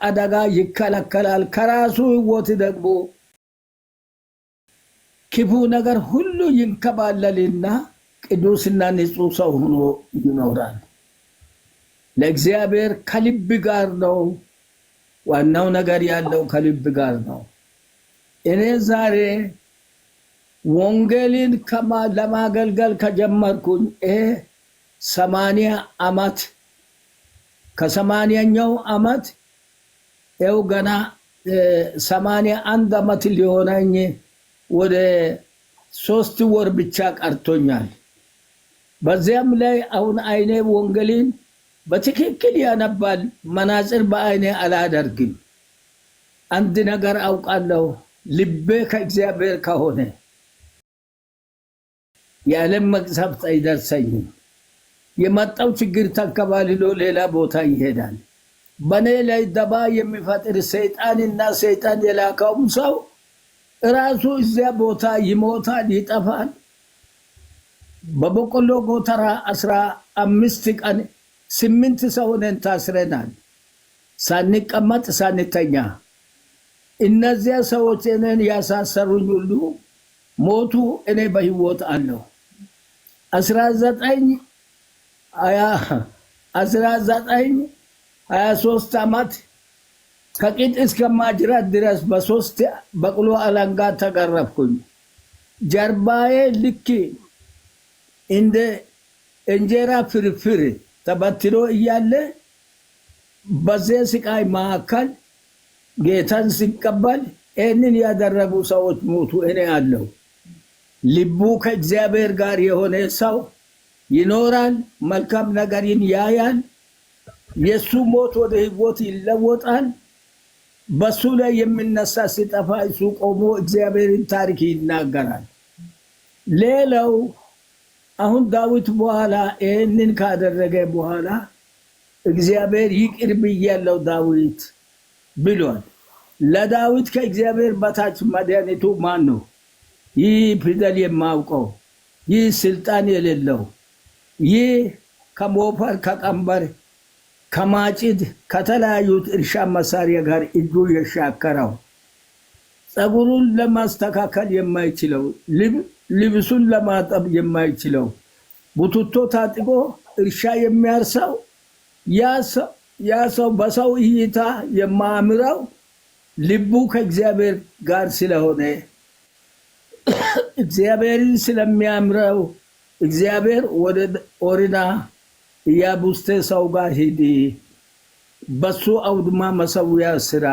አደጋ ይከለከላል። ከራሱ ሕይወት ደግሞ ክፉ ነገር ሁሉ ይንከባለልና ቅዱስና ንጹሕ ሰው ሆኖ ይኖራል። ለእግዚአብሔር ከልብ ጋር ነው። ዋናው ነገር ያለው ከልብ ጋር ነው። እኔ ዛሬ ወንጌልን ለማገልገል ከጀመርኩኝ ይሄ 80 ዓመት፣ ከ80ኛው ዓመት ይኸው ገና 81 ዓመት ሊሆነኝ ወደ 3 ወር ብቻ ቀርቶኛል። በዚያም ላይ አሁን አይኔ ወንጌልን በትክክል ያነባል። መነጽር በአይኔ አላደርግም። አንድ ነገር አውቃለሁ፣ ልቤ ከእግዚአብሔር ከሆነ የዓለም መቅሰፍት አይደርሰኝም። የመጣው ችግር ተንከባልሎ ሌላ ቦታ ይሄዳል። በእኔ ላይ ደባ የሚፈጥር ሰይጣንና ሰይጣን የላከውም ሰው ራሱ እዚያ ቦታ ይሞታል፣ ይጠፋል። በበቆሎ ጎተራ 15 ቀን ስምንት ሰው ሆነን ታስረናል፣ ሳንቀመጥ ሳንተኛ። እነዚያ ሰዎች እኔን ያሳሰሩኝ ሁሉ ሞቱ። እኔ በህይወት አለሁ። 19 20 19 23 ዓመት ከቂጥ እስከ ማጅራት ድረስ በሶስት በቅሎ አለንጋ ተገረፍኩኝ። ጀርባዬ ልክ እንደ እንጀራ ፍርፍር ተበትኖ እያለ በዚያ ስቃይ መካከል ጌታን ሲቀበል ይህንን ያደረጉ ሰዎች ሞቱ። እኔ አለሁ። ልቡ ከእግዚአብሔር ጋር የሆነ ሰው ይኖራል፣ መልካም ነገርን ያያል። የእሱ ሞት ወደ ህይወት ይለወጣል። በሱ ላይ የሚነሳ ሲጠፋ እሱ ቆሞ እግዚአብሔርን ታሪክ ይናገራል። ሌላው አሁን ዳዊት በኋላ ይህንን ካደረገ በኋላ እግዚአብሔር ይቅር ብያለሁ ዳዊት ብሏል። ለዳዊት ከእግዚአብሔር በታች መድኃኒቱ ማን ነው? ይህ ፊደል የማያውቀው፣ ይህ ስልጣን የሌለው፣ ይህ ከሞፈር፣ ከቀንበር፣ ከማጭድ፣ ከተለያዩት እርሻ መሳሪያ ጋር እጁ የሻከረው፣ ጸጉሩን ለማስተካከል የማይችለው፣ ልብሱን ለማጠብ የማይችለው፣ ቡትቶ ታጥቆ እርሻ የሚያርሰው ያ ሰው፣ በሰው እይታ የማያምረው፣ ልቡ ከእግዚአብሔር ጋር ስለሆነ፣ እግዚአብሔርን ስለሚያምረው እግዚአብሔር ወደ ኦርና ኢያቡስቴ ሰው ጋር ሂድ፣ በሱ አውድማ መሰዊያ ስራ፣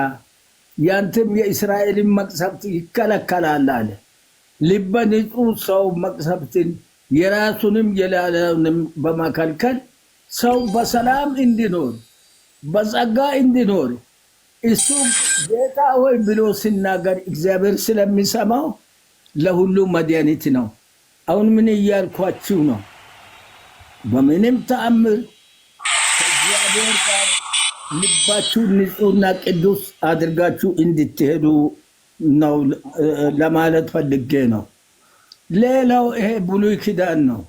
ያንተም የእስራኤልን መቅሰፍት ይከለከላል አለ። ልበ ንጹሕ ሰው መቅሰፍትን የራሱንም የሌላውንም በመከልከል ሰው በሰላም እንዲኖር፣ በጸጋ እንዲኖር፣ እሱ ጌታ ሆይ ብሎ ሲናገር እግዚአብሔር ስለሚሰማው ለሁሉ መድኃኒት ነው። አሁን ምን እያልኳችሁ ነው? በምንም ተአምር ከእግዚአብሔር ጋር ልባችሁ ንጹሕና ቅዱስ አድርጋችሁ እንድትሄዱ ነው ለማለት ፈልጌ ነው። ሌላው ይሄ ብሉይ ኪዳን ነው።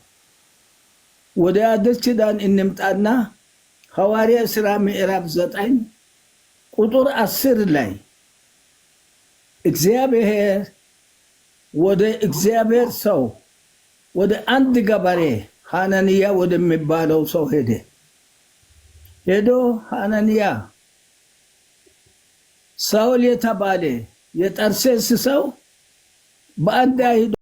ወደ አዲስ ኪዳን እንምጣና ሐዋርያ ሥራ ምዕራፍ 9 ቁጥር 10 ላይ እግዚአብሔር ወደ እግዚአብሔር ሰው ወደ አንድ ገበሬ ሐናንያ ወደሚባለው ሰው ሄደ። ሄዶ ሐናንያ፣ ሳውል የተባለ የጠርሴስ ሰው በአንድ አይሁድ